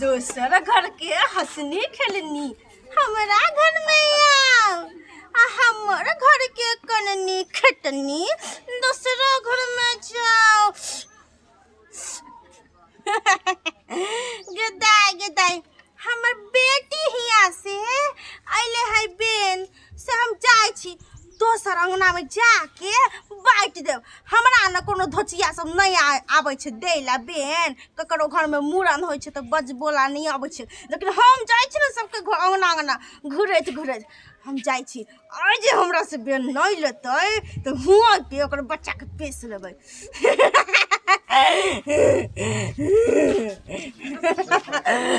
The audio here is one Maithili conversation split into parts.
दोसर घर के हंसनी खेलनी हमरा घर में आओ आ हमर घर के कननी खटनी दोसरा घर में जाओ। गेदाय गेदाय, हमर बेटी हिया से अइले है बेन से हम जाइ छी दोसर अंगना में जाके बाँटि देब। हमरा ने कोनो धोचिया सब नहि आबै छै दै ला बेन, ककरो घरमे मूड़न होइ छै तऽ बजबोला नहि अबै छै, लेकिन हम जाइ छी ने सबके अंगना अंगना घुरैत घुरैत हम जाइ छी। आइ जे हमरा से बेन नहि लेतै तऽ हुआँके ओकर बच्चाके पेश लेबै।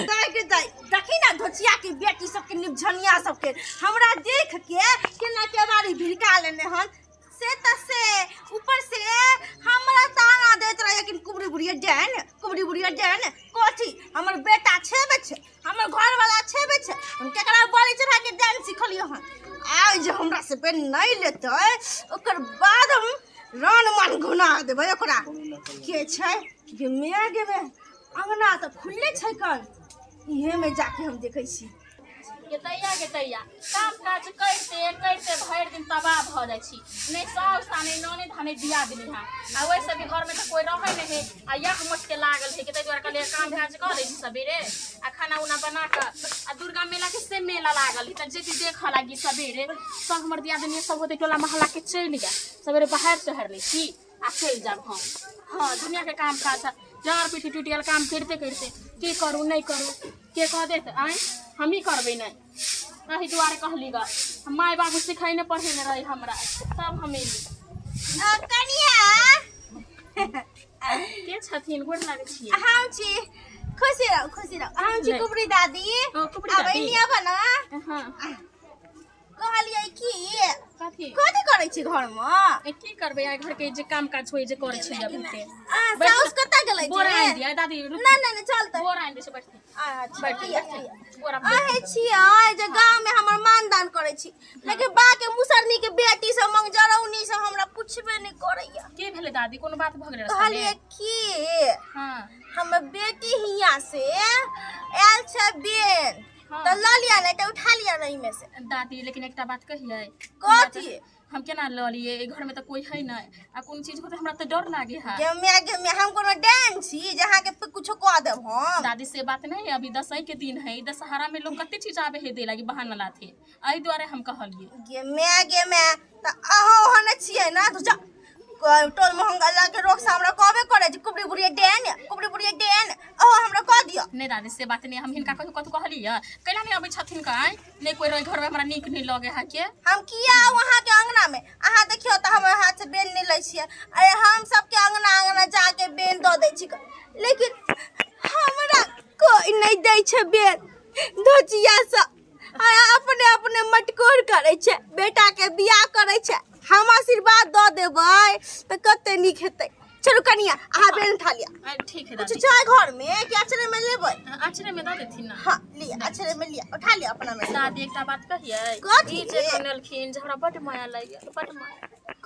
दाइ दाइ, देखी ना धोचिया के बेटी सबके निपझनिया सबके हमरा देख के केना केवाड़ी भिड़का लेने हन से त से ऊपर से हमरा ताना दैत रहे कि कुबरी बुढ़िया डैन, कुबरी बुढ़िया डैन। कथी हमर बेटा छेबे छै, हमर घर वाला छेबे छै, हम केकरा बलि चढ़ा के डैन सिखलियो हन। आइ जे हमरा से बेन नहीं लेतै ओकर बाद हम रान मान घुना देबै ओकरा। के छै गे my गे my, अंगना तऽ खुलले छै कन, इहे में जाके हम देखै छी। गेतैया गेतैया, काम काज करिते करिते भरि दिन तबाह भऽ जाइ छी। नहि साउस आ नहि ननैद आ नहि दियादनी है, आ ओहिसँ भी घरमे तऽ कोइ रहै नहि है आ यक मटके लागल है। ताहि दुआरे कहलियै काम काज कऽ लै छी सबेरे आ खाना उना बना कऽ। आ दुर्गा मेलाके से मेला लागल है तऽ जेती देखऽ लागी सबेरे। सब हमर दियादनी सब होतै टोला मोहल्लाके चलि गेल, सबेरे बाहर सोहर लै छी आ चलि जायब हम। हँ, दुनियाके काम काज डाँड़ पीठी टूटि गेल काम करिते करिते। की करू नहि करू के कह देत? आँय, हमही करबै? नहि, एहि दुआरे कहली ग, माय बाबू सिखैने पढ़ेने रही हमरा तब हम एली। कनिया के छथिन? गोर लागै छियै। हम छी, खुशी रहू खुशी रहू। हम छी नहि। कुबरी दादी। ओ, कुबरी आब दादी। एनी आब ने। हँ। कहलियै की कथी? कथी करै छी घरमे? ए, की करबै, आइ घरके जे काम काज होइ जे करै छी अभी के। आ बैठ। साउस कतऽ गेलै? बोरा आनि दिअ दादी, रुक। नहि नहि नहि, चलतै। बोरा आनि दै छै, बैठते। अच्छा, बैठ। लिअ, बैठ। लिअ। बोरा। अहे छियै जे गाँव में हमर मानदान करै छी, लेकिन बा के मुसरनी के बेटी सब मंगजरौनी सब हमरा पुछबे नहि करैया। की भेलै दादी, कोनो बात भऽ गेलै रास्तामे? कहलियै की हँ। हमर बेटी हियाँ से आयल छै बेन हाँ। तऽ लऽ लिअ ने तऽ उठा लिअ ने एहिमे से। दादी, लेकिन एकटा बात कहियै? कथी? हम केना लऽ लियै? एहि घरमे तऽ कोइ है नहि आ कोनो चीज होतै हमरा तऽ डर लागे है। गे माय गे माय, हम कोनो डाइन छी जे अहाँके कुछो कऽ देब हम? दादी, से बात नहीं है। अभी दसई के दिन है, दशहरा में लोग कते चीज आवे है दे लागी, बहाना लाथे, एहि दुआरे हम कहलियै। गे माय गे माय, तऽ अहाँ ओहने छियै ने तऽ जा टोल मोहल्ला के लोग सब हमरा कहबे करे जे कुबरी बुढ़िया डाइन, कुबरी बुढ़िया डाइन, अहो हमरा कह दिअ। नहि दादी, से बात नहीं। हम हिनका कहियो कतहु कहलियै कैला नहि अबै छथिन काहे नहि कोइ रहे घरमे, हमरा नीक नहि लगे है के। हम किया आउ अहाँके अंगना में? अहाँ देखियौ तऽ हमर हाथ से बेन नहि लै छियै। अरे, हम सबके अंगना अंगना जाके बेन दऽ दै छी, लेकिन हमरा कोइ नहि दै छै बेन। धोचिया सब आ अपने अपने मटकोर करै छै, बेटाके बियाह करै छै। हम आशीर्वाद दऽ देबै तऽ कते नीक हेतै। चलू कनिया, अहाँ बेन उठा लिअ। ठीक है कुछ दादी। छै घर में कि अचरे में लेबै? अचरे में दऽ देथिन ने। हाँ, लिअ, अचरे में लिअ, उठा लिअ अपना में। दादी, एकटा बात कहियै? कथी? ई जे कनलखिन जे हमरा बड्ड माया लागि गेल, बड्ड माया।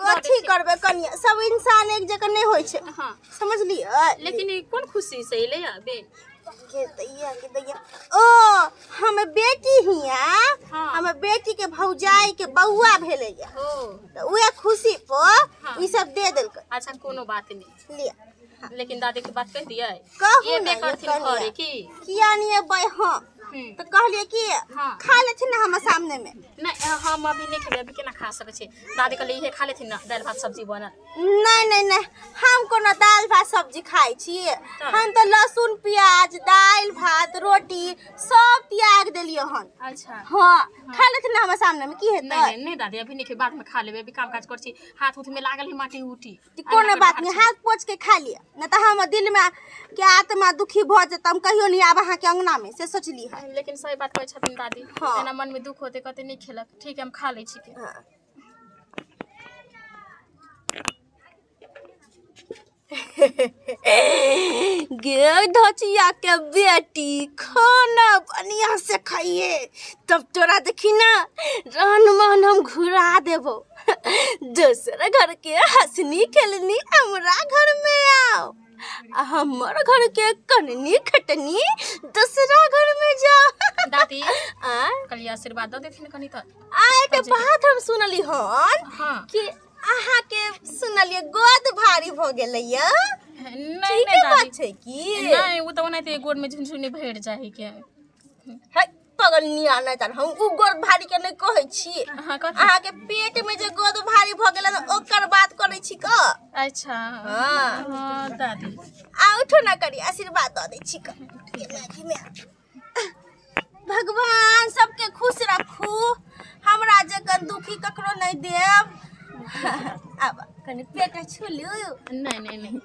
कथी करबै कनिया, सब इंसान एक जगह नहि होइ छै। हाँ। समझलियै? लेकिन ई कोन खुशी से एलै बे? के दैया के दैया, ओ हमर बेटी हिया। हाँ। हमर बेटी के भौजाई के बौआ भेलैया हो तऽ उहे खुशी पर हाँ। ई सब दे देलकै। अच्छा, कोनो बात नहीं। लिअ। लेकिन दादी के बात कह दियै? कहू ये ने। बे करथिन कनिया। घरे की? किया नहीं अबै हम? तऽ कहलियै कि हाँ। खा लेथिन ने हमर सामने में। नहीं, हम अभी नहीं खेबै, अभी केना खा सकै छी। दादी कहलियै इहे खा लेथिन ने, दालि भात सब्जी बनल। नहि नहि नहि, हम कोनो दालि भात सब्जी खाइ छी? हम तऽ लहसुन प्याज दालि भात रोटी सब त्याग देलियै हन। अच्छा। हाँ, खा लेथिन ने हमर सामने में, की हेतै? नहीं नहीं नहीं दादी, अभी नहीं खेबै, बाद में खा लेबै। अभी काम काज करै छी, हाथ उथ में लागल है माटी उटी। कि कोनो बात नहीं, हाथ पोछ के खा लिअ, नहि तऽ हमर दिल में के आत्मा दुखी भऽ जेतै। हम कहियो नहि आब अहाँके अंगना में, से सोचली हन। लेकिन सही बात कहै छथिन दादी। हाँ। एना मन में दुख होते कते नहीं खेलक। ठीक है, हम खा लै छी के। हाँ। गे धचिया के बेटी, खाना बढ़िया से खाइए तब तोरा देखी ना रहन महन हम घुरा देबो। दोसर घर के हंसनी खेलनी हमरा घर में आओ। आ हमर घर के कननी खटनी दूसरा घर में जाओ। दादी आ कहलिए आशीर्वाद दऽ देथिन कनी तऽ। आ एकटा बात हम सुनली हन हाँ कि अहाँ के सुनलिए गोद भारी भ गेलै या। नहीं ठीके नहीं बात दादी छै की? नहीं वो तो ओनाहिते गोड़ में झुनझुनी भरि जाइ के। है पगल निया नहीं तर हम उ गोद भारी के नहीं कहै छी। हाँ कथी? अहाँ के पेट में जे गोद भारी भ गेलै त ओकर बात करै छी क। अच्छा हाँ। हाँ दादी आ उठो ना करी आशीर्वाद दऽ दै छी क। भगवान सबके खुश रखू, हमरा जखन दुखी ककरो नहीं देब। आब कनि पेट छुलू। नहीं नहीं नहीं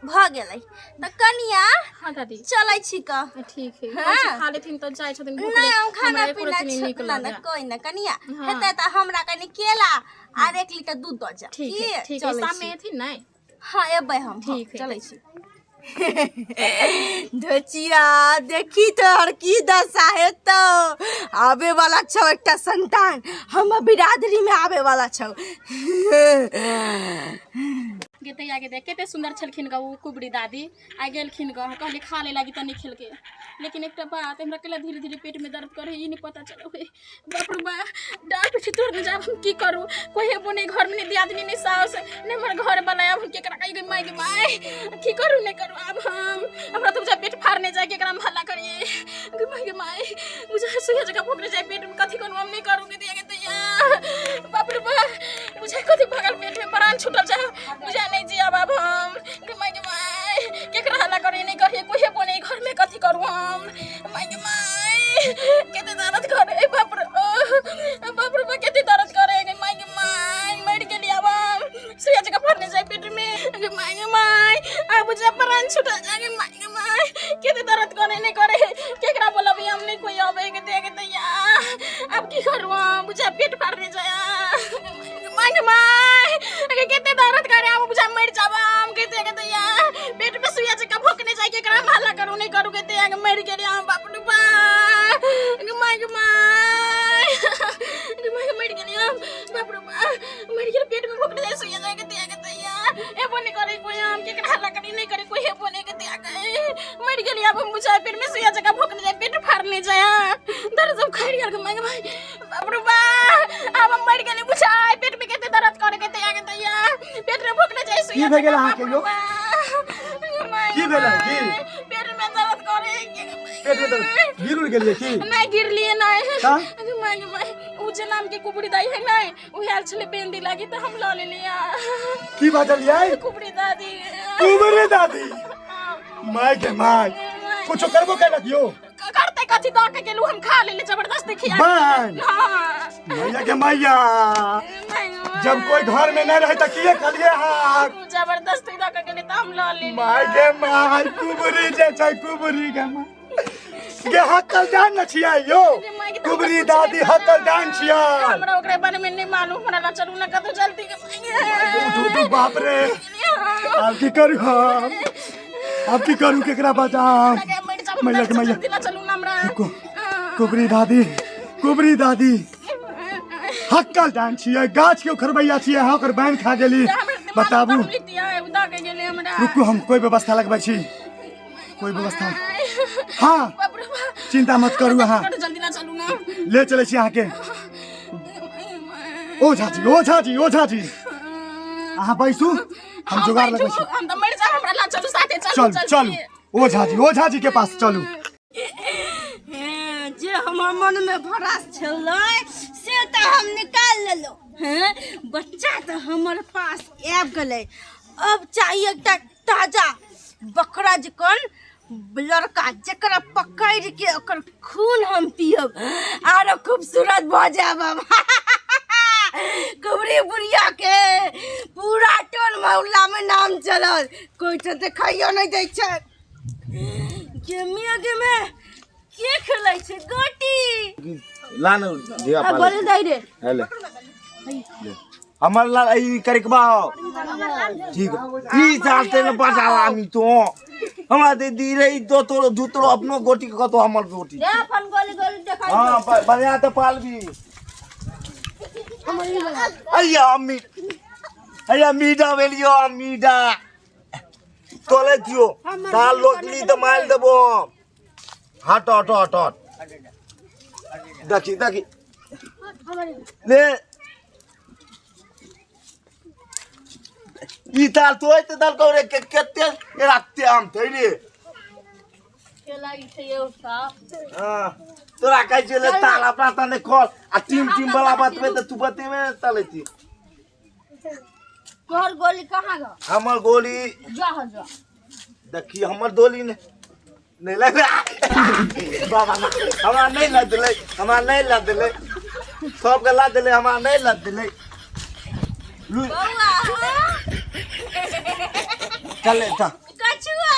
भऽ गेलै तऽ कनिया। हाँ दादी चलै छी क। ठीक है हाँ। हाँ। खा लेथिन तऽ जाइ छथिन भूख नहीं हम खाना हमरा एको पीना रत्ती नीक ना ना लगैया। कोई ना कनिया हाँ। हेतै तऽ हमरा कनि केला आर 1 लीटर दूध दऽ जा। ठीक है ठीक है चलै शाम में छी। एथिन नहीं? हाँ एबै हम। ठीक है। चलै छी। धचिया देखी तोहर की दशा हेतौ। आबे वाला छौ एकटा संतान, हमर बिरादरी में आबे वाला छौ। गेतैया गे देख कते सुंदर छलखिन ग उ कुबरी दादी आ गेलखिन ग। कहली खा ले लागी तऽ नहीं खेलके, लेकिन एकटा बात हमरा केला धीरे धीरे पेट में दर्द करे ई नहीं पता चलो हे। बाप रे बा डाल पे तोड़ जाब हम की करू? कोई हेबो नहीं घर में, नहीं दियादनी नहीं सास नहीं हमर घर वाला। अब हम केकरा कहि गे माय गे माय की करू नहीं करू? अब हम हमरा तो बुझा पेट फाड़ने जाय केकरा हम हल्ला करिए गे माय गे माय। बुझा सुइया जगह भोकने जाय पेट में कथी करू हम नहीं करू गे दिया गे तैया। बाप रे बा बुझा कथी भगल पेट में प्राण छूटल जा बुझा नहीं जिया बाब हम गे माय गे माय केकरा हल्ला करिए नहीं करिए कोई हेबो नहीं घर में कथी करू हम माय गे माय केते दर्द करे बाप रे बाप रे बा केते दर्द करे गे माय गे माय मर गेली अब हम सुइया जगह फड़ने जाय पेट में गे माय गे माय आ बुझा प्राण छूटल जा गे माय गे माय केते दर्द करे नहीं करे केकरा बोलबी हम नहीं कोई आबे गे दे गे तैया। अब की करू हम बुझा पेट फाड़ने जाय माय गे माय अगे केते दर्द करे हम बुझा मर जाब हम केते गे तैया पेट में सुइया जगह भोकने जाय केकरा हम हल्ला करू नहीं करू केते आगे मर गेली हम बाप रे बा गे माय गे माय गे माय गे मर गेली हम बाप रे बा मर गेल पेट में भोकने जाय सुइया जाय केते आगे तैया हेबो नहीं करे कोई हम केकरा हल्ला करी नहीं करे कोई हेबो नहीं केते आगे मर गेली अब हम बुझा पेट में सुइया जगह भोकने जाय पेट फाड़ने जाय दर्द सब खैर गेल गे माय गे माय बाप रे बा अब हम मर गेली बुझा पेट में केते दर्द करे केते आगे तैया पेट में भोकने जाय सुइया की भए गेल अहाँके यौ? की भेलै? की? पेट में दर्द करे पेट में दर्द गिर उड़ गेलियै की? नहीं गिरलिए नहीं। हाँ? अरे my गे my उ जे नाम के कुबरी दाई है नहीं उ आयल छले बेंदी लागी त हम ल लेलिया। की बाजलियै? कुबरी दादी। कुबरी दादी my गे my कुछो करबो केलक यौ? करते कथी दऽ के गेलू हम खा लेली जबरदस्ती खिया। बन हाँ मैया के मैया जब कोई घर में नहीं रहे त किए खलिए हाथ जबरदस्ती दऽ के गेली त हम ल लेली। My गे my कुबरी जे छै कुबरी गे my गे हकल दान न छियै यौ। कुबरी दादी हकल दान छियै। हमरा ओकरे बारे में नहीं मालूम हमरा ला चलू ना कतौ जल्दी के उठ उठ बाप रे आब की करू हम? आब की करू केकरा बजाम? मैया के मैया चलू ना हमरा। कुबरी दादी कुबरी दादी हक्कल दान छियै गाछ के उखड़बैया छियै अहाँ ओकर बैन खा गेली। बताबू रुकू हम कोई व्यवस्था लगबै छी कोई व्यवस्था। हाँ चिंता मत करू अहाँ ले चलै छी अहाँके। ओझा जी ओझा जी ओझा जी अहाँ बैसू हम जोगाड़ लगबै छी। हम तऽ मरि जाब हमरा ला चलू साथे चलू चलू ओझा जी ओझा जी के पास चलू। जे हमर मन में भरास छलै से तऽ हम निकाल लेलहुँ। हैं बच्चा तऽ हमर पास आबि गेलै। अब चाहिए एकटा ताजा बकरा जकन लड़का जकरा पकड़ के ओकर खून हम पियब आरो खूबसूरत भऽ जायब हम। कुबरी बुढ़िया के पूरा टोल मोहल्ला में नाम चलल कोई तो देखाइयो नहीं दै छै। गेमिया गेमे के खेलै छै गोटी? ला न धिया आ बोले दाई रे हेले हमर लाल ई करकबा हो ठीक ई चालते न बजावा मी तो। हमरा दे दी रे दो तोरो दू तोरो अपनो गोटी के कतो हमर गोटी दे अपन गोली गोली देखा हां बढ़िया तो पालबी अय्या अम्मी अय्या मीडा भेलियो मीडा तोले दियो ताल लोटली तऽ मारि देबो हट हट हट हट देखी देखी ले ई ताल तो ते दाल करे के केते राखते आम थे रे के लागि छै यौ सब हां तोरा कहै छियै ले ताल अपना तने खोल आ टीम टीम वाला बतबे तऽ तू बतेबे ने तलेती तोहर गोली कहाँ गो हमर गोली जा हो जा देखी हमर गोली ने नहीं लग बाबा ना हमरा नहीं लदलै हमरा नहीं लदलै सबके लदलै हमरा नहीं लदलै लू बौआ चले त कछुआ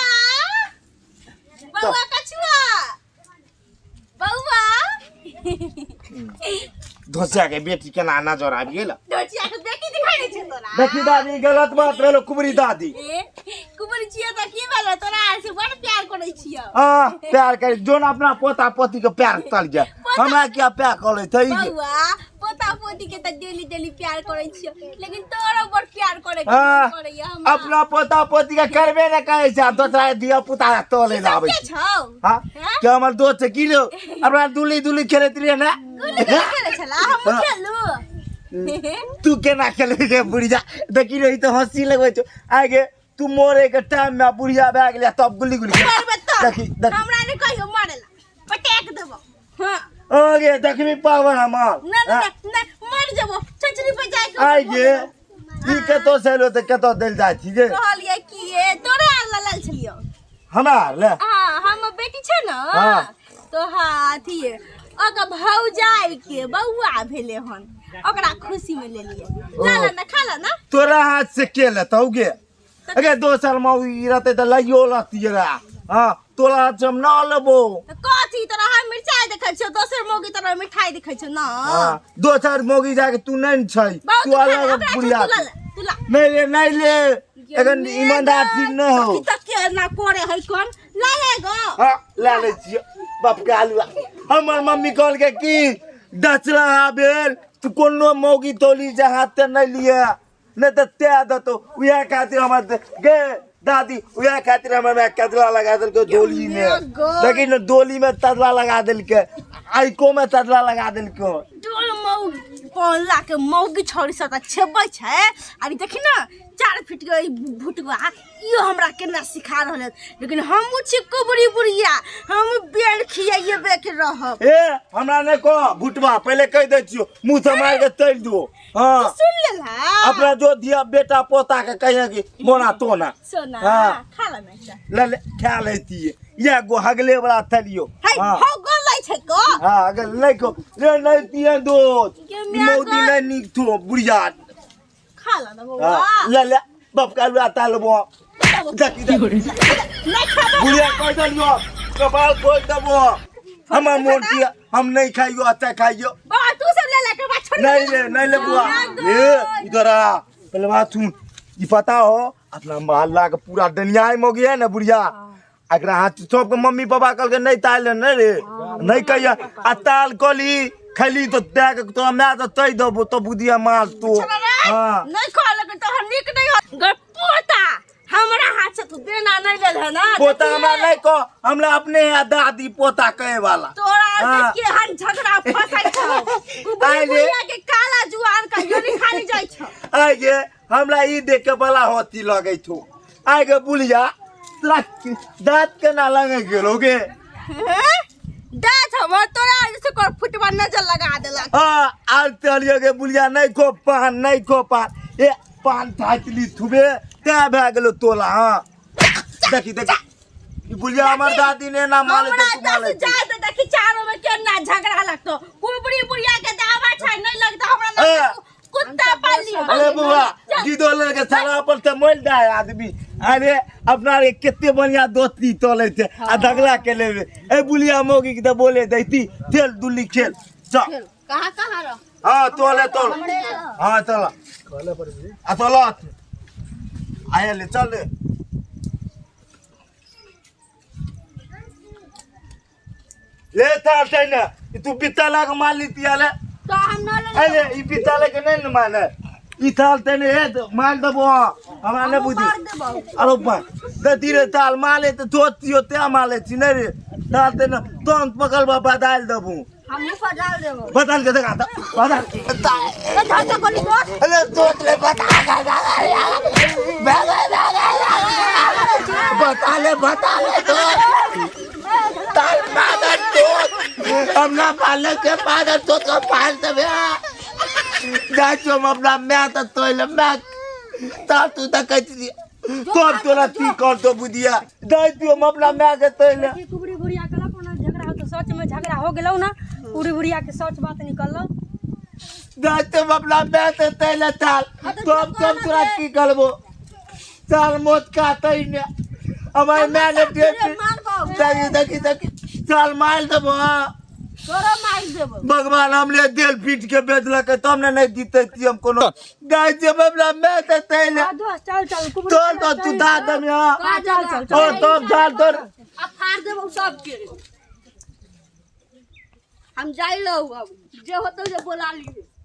बौआ कछुआ बौआ धोसिया के बेटी केना नजर आबि गेल धोसिया के बेटी दिखाई नै छै तोरा देखी दादी गलत बात भेलो कुबरी दादी ए कुबरी छियै तऽ की भेलै तोरा से बड़ प्यार करै छियै हाँ प्यार करे जोन अपना पोता पोती के प्यार तल गया हमरा क्या प्यार करे थे बौआ पोता पोती के तऽ डेली डेली प्यार करै छियै लेकिन तोरो बड़ प्यार करे के हाँ, मन करैया हमरा अपना पोता पोती के करबे ने करे छै आ दोसरा के धिया पुता तले लाबै के छै छौ हाँ हैं? के हमर दोस्त छै की लो अपना दुली दुली खेलैत रहियै ने गुल्ली डंडा खेलै छला हम हाँ। खेलू तू केना खेलै के बुढ़िया देखी रही तऽ हंसी लगबै छौ आगे तू मरे के टाइम में बुढ़िया भए गेलै तब गुल्ली गुल्ली खेल। मरबे तऽ देखी देखी हमरा नहि कहियो मारेला पटैक देबो हाँ आगे देखबी पावर हमर ना ना ना मर जेबो छछरी पे जाय के आइ गे ई कतौ से एलो तऽ कतौ देल जाइ छी गे कहलियै कि ए तोरे आर लल छलियो हमरा आर ले हाँ हमर बेटी छै ने हाँ। तो हाँ अथी ओकर भौजाई के बौआ भेले हन ओकरा खुशी में लेलियै ला ला ना खा ला ना तोरा हाथ से के लेतौ गे अगे दोसर मौगी रहतै तऽ लैयो लतियै रह हाँ तोरा हाथ से हम ना लेबो तऽ कथी तोरा हम मिरचाई देखै छियौ दोसर मौगी तोरा मिठाई देखै छौ ना हाँ दोसर मौगी जाके तू नहीं न छै बहुत तू खा ला, अलग ओकरा छौ, बुढ़िया तू ला ला, तू ला नहीं ले नहीं ले एखन ईमानदार चीज नहीं हो तक के ना करे है कोन ला ले गो हाँ ला ले छियो बाप के आलू हमर मम्मी कहलकै कि डचला भेल तू कोनो मौगी तोली जे हाथ ते नहीं लिए नहीं तऽ तै देतौ उएह खातिर हमर गे दादी उएह खातिर हमर माय कजला लगा देलकै डोली में देखी ने डोली में तजला लगा देलकै आइको में तजला लगा देलकै डोल मऊ पौला के मौगी छौरी सब तऽ छेबै छै आर ई देखी ने 4 फीट के ई भुटवा इहो हमरा केना सिखा रहल है लेकिन हमहूँ छी कुबरी बुढ़िया हम बेल खियाइए के रहब ए हमरा नहीं कह भुटवा पहले कह दै छियो मुंह से मार के तैर दियो हाँ सुन लेला अपना जो दिया बेटा पोता के कहिए कि मोना तोना सोना हाँ। खा ला ना ले ले खा लेती या गो हगले वाला थलियो है हाँ हो गोल लै छै को हाँ अगर नहीं को रे नहीं दिए दोस्त के म्या मौदी गो- नहीं नीक थो बुढ़िया खा ला ना बौआ हाँ ले ले बाप का लुआ तालबो देखी देखी नहीं खाबो बुढ़िया कह देलियो कपाल खोल देबो हमर मोन किया हम नहीं खाइयो अच्छा खाइयो बाबा तू सब ले ले के बात छोड़ नहीं ले नहीं ले बुआ ए इधर आ पहले बात सुन ई पता हो अपना मोहल्ला के पूरा दुनिया में गया ना बुढ़िया एकरा हाथ सबके मम्मी पापा कहलकै नहीं ताल नहीं रे नहीं कहिया आ ताल कली खैली तो दे के तोरा माय तो तै देबो तो बुधिया मार तो हाँ नहीं कहलक तो हम नीक नहीं हो गे पोता हमरा हाथ से तू देना नहीं लेल है ना पोता हमरा नहीं कह हमरा अपने यहाँ दादी पोता कहे वाला तोरा हाँ। के हन झगड़ा फसाई छौ आइ रे। बुढ़िया के काला जुआन कहियो नहीं खाली जाइ छौ आइ गे हमरा ई देख के बड़ा हँसी लगै छौ आइ गे बुढ़िया तोरा दाँत केना लगे गेलो गे हैं? दाँत हमर तोरा से कर फुटवा नजर लगा देलक हाँ आर चलियो गे बुढ़िया नहीं खो पान नहीं खो पान ए पान थाकली थुबे तैं भए गेलो तोला हाँ देखी देखी ई बुढ़िया हमर दादी ने ना माले हमरा तू माले दस जात देखी चारो में केना झगड़ा लगतो कुबरी बुढ़िया के दावा छै नहीं लगता हमरा हाँ। लगता कुत्ता पाली अरे बुआ गिदो लड़के साला पर से मर जाए आदमी अरे अपना रे कितने बढ़िया दोस्ती चले थे आ झगड़ा के लेवे ए बुलिया मोगी के तो बोले दैती खेल दुल्ली खेल चल कहाँ कहाँ रह हाँ तोले तोल हाँ चल आ चल आया ले चल ले ले ताल छै ने ई तू बित्ता लाग माल लीती ले। तो हम न ले। अरे ई बित्ता लेके नहीं ने माने ई ताल तने हे माल देबो हमरा नहीं बुद्धि। अरे बा दती रे ताल माले तो धोतियो ते माले छी नहीं रे ताल तने तुरंत पकड़ बा बदाल देबू। हम बदल देबो बदल के देखा तो बदल के ए धर के गोली दोस्त। अरे दोस्त ले बता बता ले बता ले दोस्त ताल मादर दोस्त हम ना पाले के मादर दोस्त को पाल देबे जाय छो हम अपना my त तोइले my ताल तू त कहै छी तोर तोरा की कर दो बुधिया जाय छो हम अपना my के तोइले। कुबरी बुढ़िया के कोनो झगड़ा हो तो सच में झगड़ा हो गेलौ ना पूरी बुढ़िया के सच बात निकललौ। जाय छो हम अपना my त तोइले ताल तोम तोम तोरा की करबो ताल मौत का तैने हमारे my ने डेट देखी देखी देखी चाल मार देबो। तोरो मार देबो भगवान हमले दिल पीट के बेचलक तब ने नहीं जीते थी हम कोनो गाय जब अपना मैं त तैले दोस्त चल चल चल तो तू दा दम यहां चल चल और तब चल तोर अब फाड़ देबो सबके। हम जाई लो अब जे होतो जे बोला लियो।